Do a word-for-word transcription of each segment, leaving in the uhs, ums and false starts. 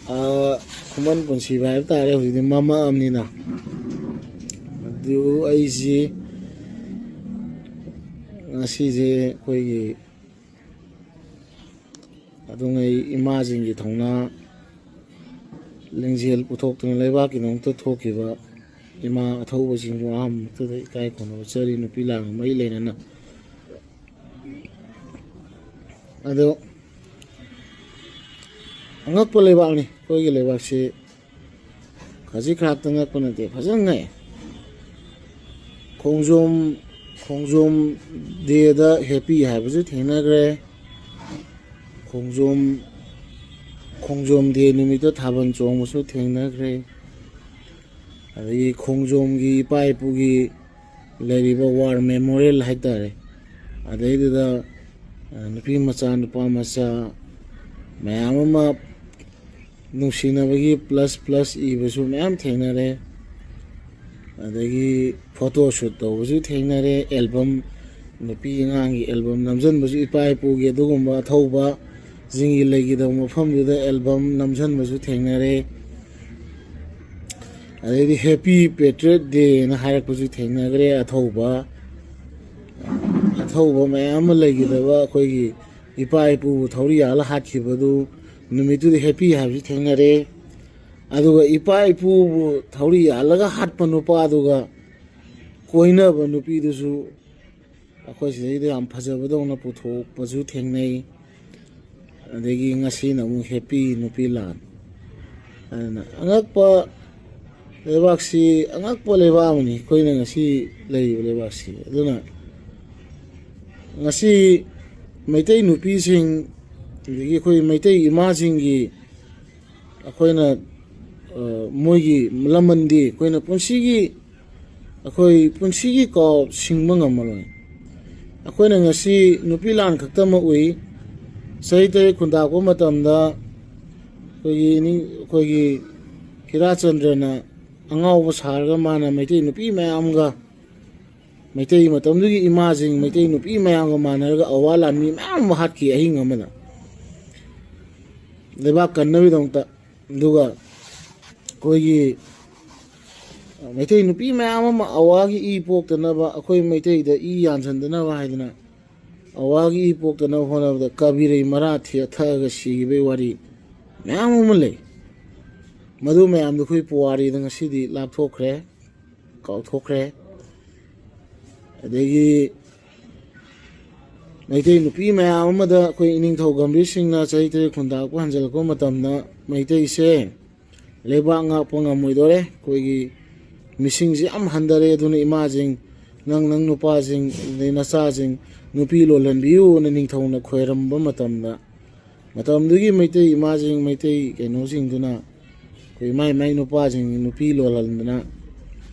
ꯈꯨꯃꯟ ꯄꯨꯟꯁꯤꯕ ꯍꯥꯏꯕ ꯇꯥꯔꯦ, ꯍꯧꯖꯤꯛꯇꯤ ꯃꯝꯃꯛꯑꯕꯅꯤꯅ꯫ ꯑꯗꯨ ꯑꯩꯁꯤ ꯉꯁꯤꯁꯦ ꯑꯩꯈꯣꯏꯒꯤ ꯑꯗꯨꯉꯩ ꯏꯃꯥꯁꯤꯡꯒꯤ ꯊꯧꯅꯥ ꯂꯤꯡꯖꯦꯜ ꯄꯨꯊꯣꯛꯇꯨꯅ ꯂꯩꯕꯥꯛꯀꯤꯗꯃꯛꯇ ꯊꯣꯛꯈꯤꯕ ꯏꯃꯥ ꯑꯊꯧꯕꯁꯤꯡꯕꯨ ꯑꯍꯥꯟꯕꯃꯛꯇꯗ ꯏꯀꯥꯏ ꯈꯨꯝꯅꯕ ꯆꯔꯤ, ꯅꯨꯄꯤ ꯂꯥꯟꯒ ꯃꯔꯤ ꯂꯩꯅꯅ꯫ ꯑꯗꯣ ꯑꯉꯛꯄ ꯂꯩꯕꯥꯛꯅꯤ ꯑꯩꯈꯣꯏꯒꯤ ꯂꯩꯕꯥꯛꯁꯤ꯫ ꯈꯖꯤꯛ ꯈꯔꯥꯛꯇ ꯉꯛꯄ ꯅꯠꯇꯦ, ꯐꯖꯅ ꯉꯛꯑꯦ꯫ ꯈꯣꯡꯖꯣꯝ, ꯈꯣꯡꯖꯣꯝ ꯗꯦꯗ ꯍꯦꯄꯤ ꯍꯥꯏꯕꯁꯨ ꯊꯦꯡꯅꯈ꯭ꯔꯦ꯫ ꯈꯣꯡꯖꯣꯝ, ꯈꯣꯡꯖꯣꯝ ꯗꯦ ꯅꯨꯃꯤꯠꯇ ꯊꯥꯕꯜ ꯆꯣꯡꯕꯁꯨ ꯊꯦꯡꯅꯈ꯭ꯔꯦ꯫ ꯑꯗꯒꯤ ꯈꯣꯡꯖꯣꯝꯒꯤ ꯏꯄꯥ ꯏꯄꯨꯒꯤ ꯂꯩꯔꯤꯕ ꯋꯥꯔ ꯃꯦꯃꯣꯔꯤꯌꯦꯜ ꯍꯥꯏꯇꯥꯔꯦ, ꯑꯗꯩꯗꯨꯗ, ꯑ, ꯅꯨꯄꯤ ꯃꯆꯥ, ꯅꯨꯄꯥ ꯃꯆꯥ ꯃꯌꯥꯝ ꯑꯃ ꯅꯨꯡꯁꯤꯅꯕꯒꯤ ꯄ꯭ꯂꯁ ꯄ꯭ꯂꯁ ꯏꯕꯁꯨ ꯃꯌꯥꯝ ꯊꯦꯡꯅꯔꯦ꯫ ꯑꯗꯒꯤ ꯐꯣꯇꯣ ꯁꯨꯠ ꯇꯧꯕꯁꯨ ꯊꯦꯡꯅꯔꯦ, ꯑꯦꯜꯕꯝ, ꯅꯨꯄꯤ ꯑꯉꯥꯡꯒꯤ ꯑꯦꯜꯕꯝ ꯅꯝꯁꯤꯟꯕꯁꯨ, ꯏꯄꯥ ꯏꯄꯨꯒꯤ ꯑꯗꯨꯒꯨꯝꯕ ꯑꯊꯧꯕꯁꯤꯡꯒꯤ ꯂꯩꯈꯤꯗꯕ ꯃꯐꯝꯗꯨꯗ ꯑꯦꯜꯕꯝ ꯅꯝꯁꯤꯟꯕꯁꯨ ꯊꯦꯡꯅꯔꯦ꯫ ꯑꯗꯩꯗꯤ ꯍꯦꯄꯤ ꯄꯦꯇ꯭ꯔꯤꯌꯠ ꯗꯦꯅ ꯍꯥꯏꯔꯛꯄꯁꯨ ꯊꯦꯡꯅꯈ꯭ꯔꯦ꯫ ꯑꯊꯧꯕ, ꯑꯊꯧꯕ ꯃꯌꯥꯝ ꯑꯃ ꯂꯩꯈꯤꯗꯕ ꯑꯩꯈꯣꯏꯒꯤ ꯏꯄꯥ ꯏꯄꯨꯕꯨ ꯊꯧꯔꯤ ꯌꯥꯜꯂ ꯍꯥꯠꯈꯤꯕꯗꯨ ꯅꯨꯃꯤꯠꯇꯨꯗ ꯍꯦꯄꯤ ꯍꯥꯏꯕꯁꯨ ꯊꯦꯡꯅꯔꯦ꯫ ꯑꯗꯨꯒ ꯏꯄꯥ ꯏꯄꯨꯕꯨ ꯊꯧꯔꯤ ꯌꯥꯜꯂꯒ ꯍꯥꯠꯄ ꯅꯨꯄꯥꯗꯨꯒ ꯀꯣꯏꯅꯕ ꯅꯨꯄꯤꯗꯨꯁꯨ ꯑꯩꯈꯣꯏ ꯁꯤꯗꯩꯗ ꯌꯥꯝ ꯐꯖꯕꯗꯧꯅ ꯄꯨꯊꯣꯛꯄꯁꯨ ꯊꯦꯡꯅꯩ꯫ ꯑꯗꯒꯤ ꯉꯁꯤꯅ ꯑꯃꯨꯛ ꯍꯦꯄꯤ ꯅꯨꯄꯤ ꯂꯥꯟ꯫ ꯑꯗꯨꯅ ꯑꯉꯛꯄ ꯂꯩꯕꯥꯛꯁꯤ, ꯑꯉꯛꯄ ꯂꯩꯕꯥꯛ ꯑꯃꯅꯤ ꯑꯩꯈꯣꯏꯅ ꯉꯁꯤ ꯂꯩꯔꯤꯕ ꯂꯩꯕꯥꯛꯁꯤ꯫ ꯑꯗꯨꯅ ꯉꯁꯤ ꯃꯩꯇꯩ ꯅꯨꯄꯤꯁꯤꯡ, ꯑꯗꯒꯤ ꯑꯩꯈꯣꯏ ꯃꯩꯇꯩ ꯏꯃꯥꯁꯤꯡꯒꯤ ꯑꯩꯈꯣꯏꯅ, ꯑ, ꯃꯣꯏꯒꯤ ꯂꯃꯟꯗꯤ ꯑꯩꯈꯣꯏꯅ ꯄꯨꯟꯁꯤꯒꯤ, ꯑꯩꯈꯣꯏ ꯄꯨꯟꯁꯤꯒꯤ ꯀꯥꯎ ꯁꯤꯡꯕ ꯉꯝꯃꯔꯣꯏ꯫ ꯑꯩꯈꯣꯏꯅ ꯉꯁꯤ ꯅꯨꯄꯤ ꯂꯥꯟ ꯈꯛꯇꯃꯛ ꯎꯏ꯫ ꯆꯍꯤ ꯇꯔꯦꯠ ꯈꯨꯟꯇꯥꯛꯄ ꯃꯇꯝꯗ ꯑꯩꯈꯣꯏꯒꯤ ꯏꯅꯤꯡ-, ꯑꯩꯈꯣꯏꯒꯤ ꯍꯤꯔꯥꯆꯟꯗ꯭ꯔꯅ ꯑꯉꯥꯎꯕ ꯁꯥꯔꯒ ꯃꯥꯅ ꯃꯩꯇꯩ ꯅꯨꯄꯤ ꯃꯌꯥꯝꯒ, ꯃꯩꯇꯩ ꯃꯇꯝꯗꯨꯒꯤ ꯏꯃꯥꯁꯤꯡ, ꯃꯩꯇꯩ ꯅꯨꯄꯤ ꯃꯌꯥꯝꯒ ꯃꯥꯟꯅꯔꯒ ꯑꯋꯥ ꯂꯥꯟꯃꯤ ꯃꯌꯥꯝ ꯑꯃ ꯍꯥꯠꯈꯤ ꯑꯍꯤꯡ ꯑꯃꯗ꯫ ꯂꯩꯕꯥꯛ ꯀꯟꯅꯕꯒꯤꯗꯃꯛꯇ ꯑꯗꯨꯒ ꯑꯩꯈꯣꯏꯒꯤ ꯃꯩꯇꯩ ꯅꯨꯄꯤ ꯃꯌꯥꯝ ꯑꯃ ꯑꯋꯥꯒꯤ ꯏ ꯄꯣꯛꯇꯅꯕ, ꯑꯩꯈꯣꯏ ꯃꯩꯇꯩꯗ ꯏ ꯌꯥꯟꯁꯤꯟꯗꯅꯕ ꯍꯥꯏꯗꯅ ꯑꯋꯥꯒꯤ ꯏ ꯄꯣꯛꯇꯅꯕ ꯍꯣꯠꯅꯕꯗ ꯀꯕꯤꯔꯩ ꯃꯔꯥ ꯊꯦꯠ ꯊꯛꯑꯒ ꯁꯤꯈꯤꯕꯒꯤ ꯋꯥꯔꯤ ꯃꯌꯥꯝ ꯑꯃ ꯂꯩ꯫ ꯃꯗꯨ ꯃꯌꯥꯝꯗꯣ ꯑꯩꯈꯣꯏ ꯄꯨꯋꯥꯔꯤꯗ ꯉꯁꯤꯗꯤ ꯂꯥꯞꯊꯣꯛꯈ꯭ꯔꯦ, ꯀꯥꯎꯊꯣꯛꯈ꯭ꯔꯦ꯫ ꯑꯗꯒꯤ ꯃꯩꯇꯩ ꯅꯨꯄꯤ ꯃꯌꯥꯝ ꯑꯃꯗ ꯑꯩꯈꯣꯏ ꯏꯅꯤꯡꯊꯧ ꯒꯝꯚꯤꯔ ꯁꯤꯡꯅ ꯆꯍꯤ ꯇꯔꯦꯠ ꯈꯨꯟꯇꯥꯛꯄ ꯍꯟꯖꯤꯜꯂꯛꯄ ꯃꯇꯝꯗ ꯃꯩꯇꯩꯁꯦ ꯂꯩꯕꯥꯛ ꯉꯥꯛꯄ ꯉꯝꯃꯣꯏꯗꯣꯔꯦ, ꯑꯩꯈꯣꯏꯒꯤ ꯃꯤꯁꯤꯡꯁꯦ ꯌꯥꯝ ꯍꯟꯊꯔꯦ, ꯑꯗꯨꯅ ꯏꯃꯥꯁꯤꯡ, ꯅꯪ ꯅꯪ ꯅꯨꯄꯥꯁꯤꯡ, ꯑꯗꯩ ꯅꯆꯥꯁꯤꯡ ꯅꯨꯄꯤ ꯂꯣꯜꯍꯟꯕꯤꯌꯨꯅ ꯅꯤꯡꯊꯧꯅ ꯈꯣꯏꯔꯝꯕ ꯃꯇꯝꯗ, ꯃꯇꯝꯗꯨꯒꯤ ꯃꯩꯇꯩ ꯏꯃꯥꯁꯤꯡ, ꯃꯩꯇꯩ ꯀꯩꯅꯣꯁꯤꯡꯗꯨꯅ ꯑꯩꯈꯣꯏ ꯃꯥꯏ ꯃꯥꯏ ꯅꯨꯄꯥꯁꯤꯡ ꯅꯨꯄꯤ ꯂꯣꯜꯍꯟꯗꯅ,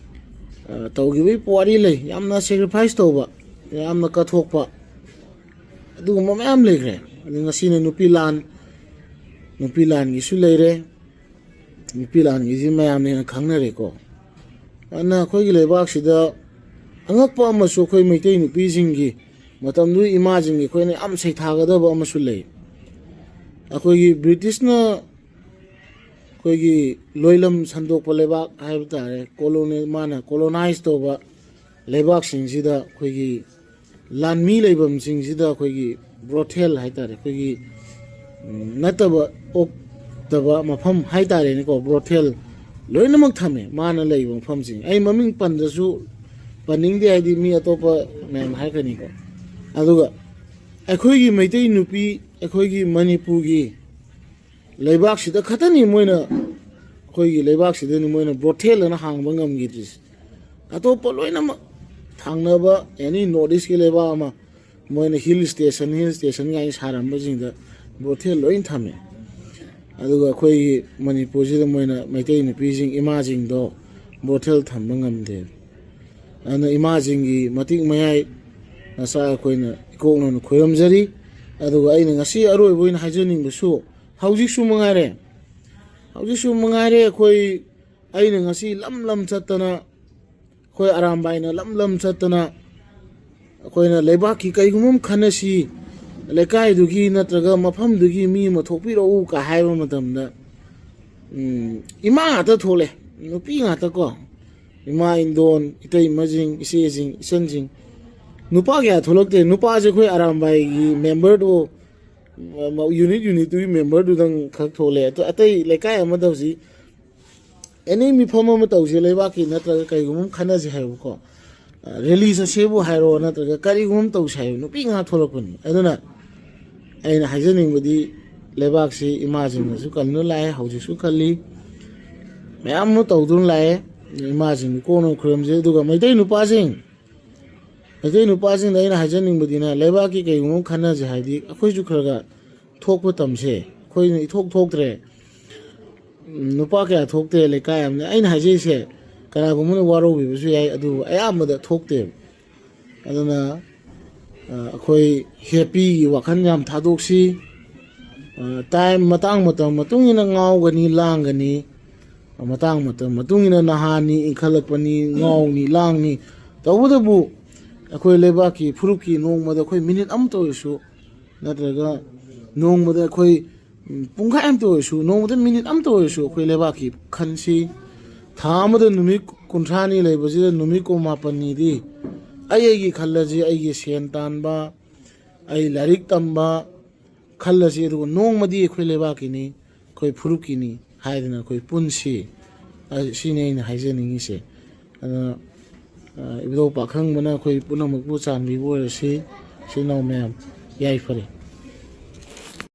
ꯑ, ꯇꯧꯈꯤꯕꯒꯤ ꯄꯨꯋꯥꯔꯤ ꯂꯩ꯫ ꯌꯥꯝꯅ ꯁꯦꯀ꯭ꯔꯤꯐꯥꯏꯁ ꯇꯧꯕ, ꯌꯥꯝꯅ ꯀꯠꯊꯣꯛꯄ, ꯑꯗꯨꯒꯨꯝꯕ ꯃꯌꯥꯝ ꯂꯩꯈ꯭ꯔꯦ꯫ ꯑꯗꯨ ꯉꯁꯤꯅ ꯅꯨꯄꯤ ꯂꯥꯟ, ꯅꯨꯄꯤ ꯂꯥꯟꯒꯤꯁꯨ ꯂꯩꯔꯦ꯫ ꯅꯨꯄꯤ ꯂꯥꯟꯒꯤꯁꯤ ꯃꯌꯥꯝꯅ ꯍꯦꯟꯅ ꯈꯪꯅꯔꯦꯀꯣ꯫ ꯑꯗꯨꯅ ꯑꯩꯈꯣꯏꯒꯤ ꯂꯩꯕꯥꯛꯁꯤꯗ ꯑꯉꯛꯄ ꯑꯃꯁꯨ, ꯑꯩꯈꯣꯏ ꯃꯩꯇꯩ ꯅꯨꯄꯤꯁꯤꯡꯒꯤ, ꯃꯇꯝꯗꯨꯒꯤ ꯏꯃꯥꯁꯤꯡꯒꯤ ꯑꯩꯈꯣꯏꯅ ꯌꯥꯝ ꯁꯩꯊꯥꯒꯗꯕ ꯑꯃꯁꯨ ꯂꯩ꯫ ꯑꯩꯈꯣꯏꯒꯤ ꯕ꯭ꯔꯤꯇꯤꯁꯅ ꯑꯩꯈꯣꯏꯒꯤ ꯂꯣꯏꯂꯝ ꯁꯟꯗꯣꯛꯄ ꯂꯩꯕꯥꯛ ꯍꯥꯏꯕ ꯇꯥꯔꯦ, ꯀꯣꯂꯣꯅꯤ-, ꯃꯥꯅ ꯀꯣꯂꯣꯅꯥꯏꯁ ꯇꯧꯕ ꯂꯩꯕꯥꯛꯁꯤꯡꯁꯤꯗ ꯑꯩꯈꯣꯏꯒꯤ ꯂꯥꯟꯃꯤ ꯂꯩꯐꯝꯁꯤꯡꯁꯤꯗ ꯑꯩꯈꯣꯏꯒꯤ ꯕ꯭ꯔꯣꯊꯦꯜ ꯍꯥꯏ ꯇꯥꯔꯦ, ꯑꯩꯈꯣꯏꯒꯤ, ꯎꯝ, ꯅꯠꯇꯕ, ꯑꯣꯛꯇꯕ ꯃꯐꯝ ꯍꯥꯏ ꯇꯥꯔꯦꯅꯦꯀꯣ, ꯕ꯭ꯔꯣꯊꯦꯜ ꯂꯣꯏꯅꯃꯛ ꯊꯝꯃꯦ ꯃꯥꯅ ꯂꯩꯕ ꯃꯐꯝꯁꯤꯡ꯫ ꯑꯩ ꯃꯃꯤꯡ ꯄꯟꯗ꯭ꯔꯁꯨ, ꯄꯟꯅꯤꯡꯗꯦ, ꯍꯥꯏꯗꯤ ꯃꯤ ꯑꯇꯣꯞꯄ ꯃꯌꯥꯝ ꯍꯥꯏꯔꯛꯀꯅꯤꯀꯣ꯫ ꯑꯗꯨꯒ ꯑꯩꯈꯣꯏꯒꯤ ꯃꯩꯇꯩ ꯅꯨꯄꯤ, ꯑꯩꯈꯣꯏꯒꯤ ꯃꯅꯤꯄꯨꯔꯒꯤ ꯂꯩꯕꯥꯛꯁꯤꯗ ꯈꯛꯇꯅꯤ ꯃꯣꯏꯅ, ꯑꯩꯈꯣꯏꯒꯤ ꯂꯩꯕꯥꯛꯁꯤꯗꯅꯤ ꯃꯣꯏꯅ ꯕ꯭ꯔꯣꯊꯦꯜ ꯑꯅ ꯍꯥꯡꯕ ꯉꯝꯈꯤꯗ꯭ꯔꯤꯁꯦ꯫ ꯑꯇꯣꯞꯄ ꯂꯣꯏꯅꯃꯛ ꯊꯥꯡꯅꯕ ꯑꯦꯅꯤ ꯅꯣꯔꯠ ꯏꯁꯀꯤ ꯂꯩꯕꯥꯛ ꯑꯃ, ꯃꯣꯏꯅ ꯍꯤꯜ ꯁ꯭ꯇꯦꯁꯟ, ꯍꯤꯜ ꯁ꯭ꯇꯦꯁꯟ ꯀꯥꯏꯅ ꯁꯥꯔꯝꯕꯁꯤꯡꯗ ꯕ꯭ꯔꯣꯊꯦꯜ ꯂꯣꯏ ꯊꯝꯃꯦ꯫ ꯑꯗꯨꯒ ꯑꯩꯈꯣꯏꯒꯤ ꯃꯅꯤꯄꯨꯔꯁꯤꯗ ꯃꯣꯏꯅ ꯃꯩꯇꯩ ꯅꯨꯄꯤꯁꯤꯡ, ꯏꯃꯥꯁꯤꯡꯗꯣ ꯕ꯭ꯔꯣꯊꯦꯜ ꯊꯝꯕ ꯉꯝꯗꯦ꯫ ꯑꯗꯨꯅ ꯏꯃꯥꯁꯤꯡꯒꯤ ꯃꯇꯤꯛ ꯃꯌꯥꯏ ꯃꯆꯥ ꯑꯩꯈꯣꯏꯅ ꯏꯀꯣꯛꯅꯅ ꯈꯣꯏꯔꯝꯖꯔꯤ꯫ ꯑꯗꯨꯒ ꯑꯩꯅ ꯉꯁꯤ ꯑꯔꯣꯏꯕ ꯑꯣꯏꯅ ꯍꯥꯏꯖꯅꯤꯡꯕꯁꯨ, ꯍꯧꯖꯤꯛꯁꯨ ꯃꯉꯥꯏꯔꯦ, ꯍꯧꯖꯤꯛꯁꯨ ꯃꯉꯥꯏꯔꯦ, ꯑꯩꯈꯣꯏ, ꯑꯩꯅ ꯉꯁꯤ ꯂꯝ ꯂꯝ ꯆꯠꯇꯅ, ꯑꯩꯈꯣꯏ ꯑꯔꯥꯝꯕꯥꯏꯅ ꯂꯝ ꯂꯝ ꯆꯠꯇꯅ, ꯑꯩꯈꯣꯏꯅ ꯂꯩꯕꯥꯛꯀꯤ ꯀꯩꯒꯨꯝꯕ ꯑꯃ ꯈꯟꯅꯁꯤ, ꯂꯩꯀꯥꯏꯗꯨꯒꯤ ꯅꯠꯇ꯭ꯔꯒ ꯃꯐꯝꯗꯨꯒꯤ ꯃꯤ ꯑꯃ ꯊꯣꯛꯄꯤꯔꯛꯎ ꯀ ꯍꯥꯏꯕ ꯃꯇꯝꯗ, ꯎꯝ, ꯏꯃꯥ ꯉꯥꯛꯇ ꯊꯣꯛꯂꯦ, ꯅꯨꯄꯤ ꯉꯥꯛꯇ ꯀꯣ꯫ ꯏꯃꯥ ꯏꯟꯗꯣꯟ, ꯏꯇꯩꯃꯁꯤꯡ, ꯏꯆꯦꯁꯤꯡ, ꯏꯆꯟꯁꯤꯡ, ꯅꯨꯄꯥ ꯀꯌꯥ ꯊꯣꯛꯂꯛꯇꯦ꯫ ꯅꯨꯄꯥꯁꯦ ꯑꯩꯈꯣꯏ ꯑꯔꯥꯝꯕꯥꯏꯒꯤ ꯃꯦꯝꯕꯔꯗꯨ, ꯌꯨꯅꯤꯠ ꯌꯨꯅꯤꯠꯇꯨꯒꯤ ꯃꯦꯝꯕꯔꯗꯨꯗꯪ ꯈꯛ ꯊꯣꯛꯂꯦ꯫ ꯑꯇꯣ-, ꯑꯇꯩ ꯂꯩꯀꯥꯏ ꯑꯃꯗ ꯍꯧꯖꯤꯛ ꯑꯦꯅꯤ ꯃꯤꯐꯝ ꯑꯃ ꯇꯧꯁꯦ ꯂꯩꯕꯥꯛꯀꯤ ꯅꯠꯇ꯭ꯔꯒ ꯀꯩꯒꯨꯝꯕ ꯑꯃ ꯈꯟꯅꯁꯦ ꯍꯥꯏꯕꯀꯣ, ꯔꯦꯂꯤ ꯆꯠꯁꯦꯕꯨ ꯍꯥꯏꯔꯣ ꯅꯠꯇ꯭ꯔꯒ ꯀꯔꯤꯒꯨꯝꯕ ꯑꯃ ꯇꯧꯁꯦ ꯍꯥꯏꯕ, ꯅꯨꯄꯤ ꯉꯥꯛ ꯊꯣꯛꯂꯛꯄꯅꯤ꯫ ꯑꯗꯨꯅ ꯑꯩꯅ ꯍꯥꯏꯖꯅꯤꯡꯕꯗꯤ, ꯂꯩꯕꯥꯛꯁꯤ ꯏꯃꯥꯁꯤꯡꯅꯁꯨ ꯀꯟꯗꯨꯅ ꯂꯥꯛꯑꯦ, ꯍꯧꯖꯤꯛꯁꯨ ꯀꯜꯂꯤ, ꯃꯌꯥꯝ ꯑꯃ ꯇꯧꯗꯨꯅ ꯂꯥꯛꯑꯦ꯫ ꯏꯃꯥꯁꯤꯡꯒꯤ ꯀꯣꯟꯅ ꯈꯨꯔꯨꯝꯖꯩ꯫ ꯑꯗꯨꯒ ꯃꯩꯇꯩ ꯅꯨꯄꯥꯁꯤꯡ, ꯃꯩꯇꯩ ꯅꯨꯄꯥꯁꯤꯡꯗ ꯑꯩꯅ ꯍꯥꯏꯖꯅꯤꯡꯕꯗꯤꯅꯦ, ꯂꯩꯕꯥꯛꯀꯤ ꯀꯩꯒꯨꯝꯕ ꯑꯃ ꯈꯟꯅꯁꯦ ꯍꯥꯏꯗꯤ ꯑꯩꯈꯣꯏꯁꯨ ꯈꯔ ꯈꯔ ꯊꯣꯛꯄ ꯇꯝꯁꯦ꯫ ꯑꯩꯈꯣꯏꯅ ꯏꯊꯣꯛ ꯊꯣꯛꯇ꯭ꯔꯦ꯫ ꯎꯝ, ꯅꯨꯄꯥ ꯀꯌꯥ ꯊꯣꯛꯇꯦ ꯂꯩꯀꯥꯏ ꯑꯃꯗ꯫ ꯑꯩꯅ ꯍꯥꯏꯖꯩꯁꯦ, ꯀꯅꯥꯒꯨꯝꯕꯅ ꯋꯥꯔꯧꯕꯤꯕꯁꯨ ꯌꯥꯏ, ꯑꯗꯨꯕꯨ ꯑꯌꯥꯝꯕꯗ ꯊꯣꯛꯇꯦꯕ꯫ ꯑꯗꯨꯅ, ꯑ, ꯑꯩꯈꯣꯏ ꯍꯦꯄꯤꯒꯤ ꯋꯥꯈꯜ ꯌꯥꯝ ꯊꯥꯗꯣꯛꯁꯤ꯫ ꯑ, ꯇꯥꯏꯝ, ꯃꯇꯥꯡ ꯃꯇꯝ ꯃꯇꯨꯡ ꯏꯟꯅ ꯉꯥꯎꯒꯅꯤ, ꯂꯥꯡꯒꯅꯤ꯫ ꯃꯇꯥꯡ ꯃꯇꯝ ꯃꯇꯨꯡ ꯏꯟꯅ ꯅꯍꯥꯅꯤ, ꯏꯟꯈꯠꯂꯛꯄꯅꯤ, ꯉꯥꯎꯅꯤ, ꯂꯥꯡꯅꯤ꯫ ꯇꯧꯕꯇꯕꯨ ꯑꯩꯈꯣꯏ ꯂꯩꯕꯥꯛꯀꯤ ꯐꯨꯔꯨꯞꯀꯤ ꯅꯣꯡꯃꯗ ꯑꯩꯈꯣꯏ ꯃꯤꯅꯤꯠ ꯑꯃꯇ ꯑꯣꯏꯔꯁꯨ, ꯅꯠꯇ꯭ꯔꯒ ꯅꯣꯡꯃꯗ ꯑꯩꯈꯣꯏ, ꯎꯝ, ꯄꯨꯡꯈꯥꯏ ꯑꯃꯇ ꯑꯣꯏꯔꯁꯨ, ꯅꯣꯡꯃꯗ ꯃꯤꯅꯤꯠ ꯑꯃꯇ ꯑꯣꯏꯔꯁꯨ ꯑꯩꯈꯣꯏ ꯂꯩꯕꯥꯛꯀꯤ ꯈꯟꯁꯤ꯫ ꯊꯥ ꯑꯃꯗ ꯅꯨꯃꯤꯠ ꯀꯨꯟꯊ꯭ꯔꯥꯅꯤ ꯂꯩꯕꯁꯤꯗ ꯅꯨꯃꯤꯠ ꯀꯨꯟꯃꯥꯄꯟꯅꯤꯗꯤ ꯑꯩ ꯑꯩꯒꯤ ꯈꯜꯂꯁꯤ, ꯑꯩꯒꯤ ꯁꯦꯟ ꯇꯥꯟꯕ, ꯑꯩ ꯂꯥꯏꯔꯤꯛ ꯇꯝꯕ, ꯈꯜꯂꯁꯤ, ꯑꯗꯨꯒ ꯅꯣꯡꯃꯗꯤ ꯑꯩꯈꯣꯏ ꯂꯩꯕꯥꯛꯀꯤꯅꯤ, ꯑꯩꯈꯣꯏ ꯐꯨꯔꯨꯞꯀꯤꯅꯤ ꯍꯥꯏꯗꯅ ꯑꯩꯈꯣꯏ ꯄꯨꯟꯁꯤ꯫ ꯑ, ꯁꯤꯅꯤ ꯑꯩꯅ ꯍꯥꯏꯖꯅꯤꯡꯉꯤꯁꯦ꯫ ꯑꯗꯨꯅ, ꯑ, ꯏꯕꯨꯙꯧ ꯄꯥꯈꯪꯕꯅ ꯑꯩꯈꯣꯏ ꯄꯨꯝꯅꯃꯛꯄꯨ ꯆꯥꯟꯕꯤꯕ ꯑꯣꯏꯔꯁꯤ꯫ ꯏꯆꯤꯟ ꯏꯅꯥꯎ ꯃꯌꯥꯝ, ꯌꯥꯏꯐꯔꯦ꯫